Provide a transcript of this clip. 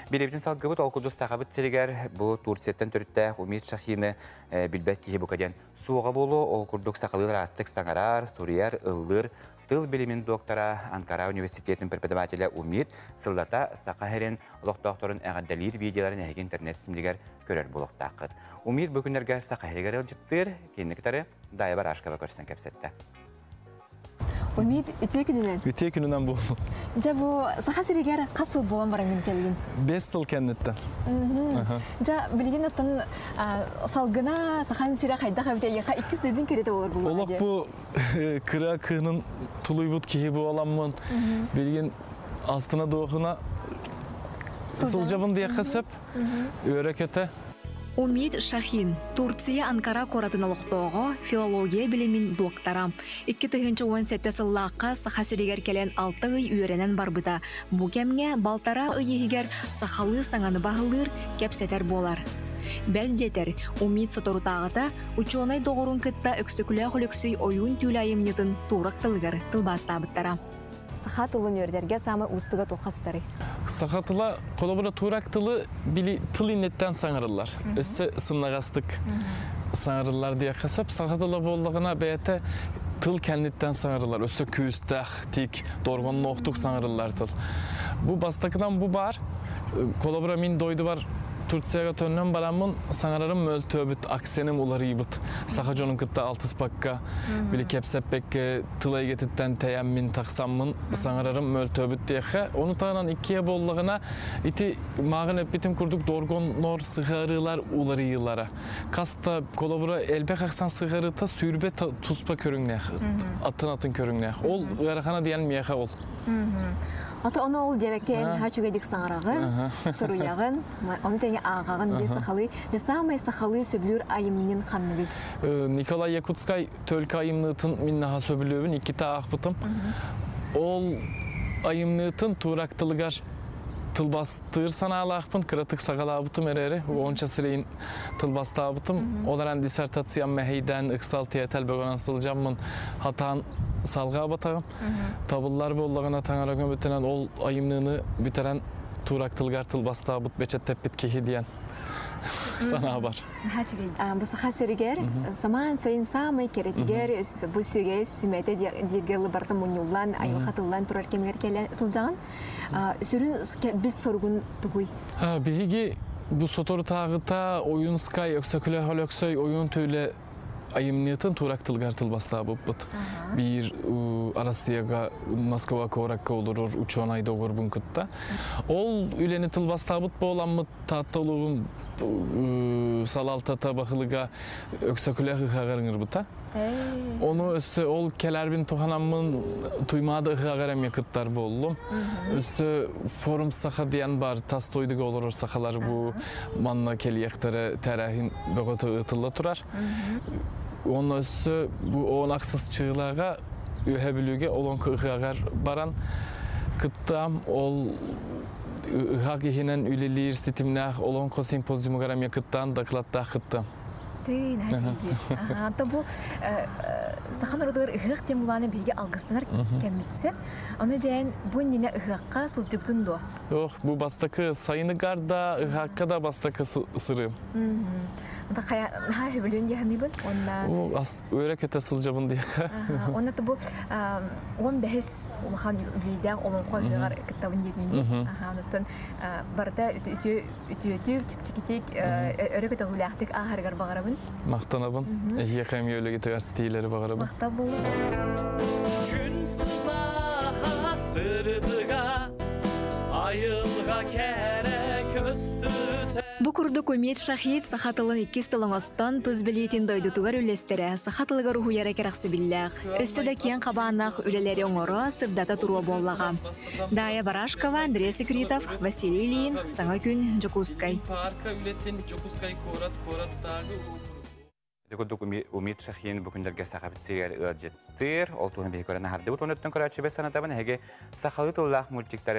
Билибитин салгыбыт ол курдук Сахабыт сиригэр бу Турцияттан төрүттээх Умит Шахины билбэт киһи бука диэн суоҕа буолуо. Ол курдук сахалыы ыраастык саҥарар, суруйар, ыллыыр тыл билимин доктора, Анкара университетын преподавателэ Умит сыллата Саха сирин олохтоохторун эҕэрдэлиир видеоларын эһиги интернет ситимигэр көрөр буолуохтааххыт. Умит бу күннэргэ Саха сиригэр ыалдьыттыыр, кинини кытары Дайа Барашкова көрсөн кэпсэттэ. Умид, үтүө күнүнэн. Үтүө күнүнэн буоллун. Дьэ бу Саха сиригэр хас сыл буолан бараҥҥын кэллиҥ? 5 сыл кэнниттэн. Дьэ, билигин оттон салгына Сахан сирэ хайдах эбитэ эйиэхэ иккис дойдун кэриэтэ буолар буолуо Олох бу кыра кыһынын тулуйбут киһи буоламмын, билигин астына дуохуна сылдьабын диэххэ сөп. Үөрэ-көтө. Умид Шахин, Турция Анкара куоратын олохтооҕо, филология билимин дуоктара. 2017 сыллаахха Саха сиригэр кэлэн 6 ый үөрэнэн барбыта. Бу кэмҥэ балтараа ый иһигэр сахалыы саҥаны баһылыыр, кэпсэтэр буолар. Бэл диэтэр, Умид соторутааҕыта учуонай доҕорун кытта Өксөкүлээх Өлөксөй ойуун түүлэ айымньытын турок тылыгар тылбаастаабыттара. Саха тылын үөрэтэргэ саамай уустуга туохха сытарый? Саха тыла, холобура, турак тылы били тыл инниттэн саҥарыллар. Өссө сымнаҕастык саҥарыллар диэххэ сөп. Саха тыла буоллаҕына бэйэтэ тыл кэнниттэн саҥарыллар. Өссө күүстээх, тик, дорҕонноохтук саҥарыллар тыл. Бу бастакынан бу баар. Холобура, мин дойдубар Турцияга төннөн бараммын саҥарарым мөлтөөбүт, акценым уларыйбыт. Саха дьонун кытта алтыспакка, били кэпсэппэккэ тыл эйгэтиттэн тэйэммин тахсаммын саҥарарым мөлтөөбүт диэххэ. Ону таһынан иккиэ буоллаҕына ити мааҕын эппитим курдук доргоннор сыһыарыылар уларыйыылара. Хаста холобура элбэх ахсан сыһыарыыта сүүрбэ туспа көрүҥнээх, атын-атын көрүҥнээх. Ол ыарахана диэн миэхэ ол. Ата ону ол диэбэккэ наһаа үчүгэйдик саҥараҕын, суруйаҕын, ону тэҥэ ааҕаҕын диye сахалыы. Не самый сахалыы сөбүлүүр айымньын ханныгый? Николай Якутскай Төлкө айымнытын мин наһаа сөбүлүүбүн, иккитэ аахпытым. Ол айымнытын турак тылыгар тылбастыыр санаалаахпын, кыратык саҕалаабытым эрээри, уонча сирейин тылбастаабытым. Ол эрэн диссертациям мэһэйдээн ыксал тиэтэл бөҕөнөн сылдьаммын хатаан салҕаабатаҕым. Табыллар буоллаҕына таҥара көмөтүнэн ол айымныны бүтэрэн турак тылыгар тылбастаабыт бэчэттэппит киһи диэн санаа бар. Наһаа үчүгэй. Бу Саха сиригэр самаан сайын саамай кэрэтигэр бу сүгэ сүмэтэ дииргэ барыта мунньуллан, айылҕа тыллан турар кэмигэр кэлэ сылдьаҕын. Сүрүн бит соругун тугуй? Биһиги бу соторутааҕыта Ойуунскай Өксөкүлээх Өлөксөй ойуун түүлэ айымньытын турак тылгар тылбастаабыппыт. Биир Россияга Москва куоракка олорор учуонай доҕорбун кытта. Ол үлэни тылбастаабыт буоламмыт Таатта улууһун салалтата баһылыга Өксөкүлээх ыһыаҕар ыҥырбыта. Ону өссө ол кэлэрбин туһанаммын Туймаада ыһыаҕар эмиэ кыттар буоллум. Өссө форум саха диэн бар тас дойдуга олорор сахалар бу манна кэлиэхтэрэ тэрээһин бөҕөтө ыытылла турар. Уонна өссө бу он ахсыс чыылаҕа Үөһэ Бүлүүгэ Олоҥхо ыһыаҕар баран кыттаам. Ол ыһыах иһинэн үлэлиир ситимнээх Олоҥхо симпозиумугар эмиэ кыттаан докладтаах кыттам. Тыый, наһаа дии. Ата бу саха норуотугар ыһыах диэн булааны биһиги алгыстанар кэммитсэ. Ону дьээн бу иннинэ ыһыахха сылдьыбытын дуо? Ох, бу бастакы сайыныгар да, ыһаакка да бастакы сырыым. Ата хайа наһаа сөбүлүүн дии саныыбын. Уонна Үөрэ-көтө сылдьабын диэххэ. Уонна бу 15 улахан үбүлүйдээх олоҥхо ыһыаҕар кыттабын диэтин дии. Онуттан барыта үтүөтүк, чэпчэкитик, өрө көтөҕүүлээхтик ааһарыгар баҕарабын. Махтанабын. Эһиэхэ эмиэ үлэгитигэр ситиилэри баҕарабын. Махтал буолун. Күн сылааһа сырдыга, айылҕа кэрэ көстүтэ. Бу курдук Умит Шахид саха тылын иккис тыл оҥостон, тус билиитин дойдутугар үллэстэрэ, саха тылыгар уһуйара кэрэхсэбиллээх. Өссө да киэҥ хабааннаах үлэлэри оҥоро, сырдата туруо буоллаҕа. Дая Барашкова, Андрей Секритов, Василий Ильин, Саҥа күн, Дьокуускай. Паарка үлэтин Дьокуускай куорат куораттааҕы Ити курдук Умит Шахин бу күннэргэ Сахабыт сиригэр ыалдьыттыыр. Ол туһун биһи көрөн аһардыбыт. Онуттан көрөөччүбэ санатабын эһиги сахалыы тыллаах мультиктары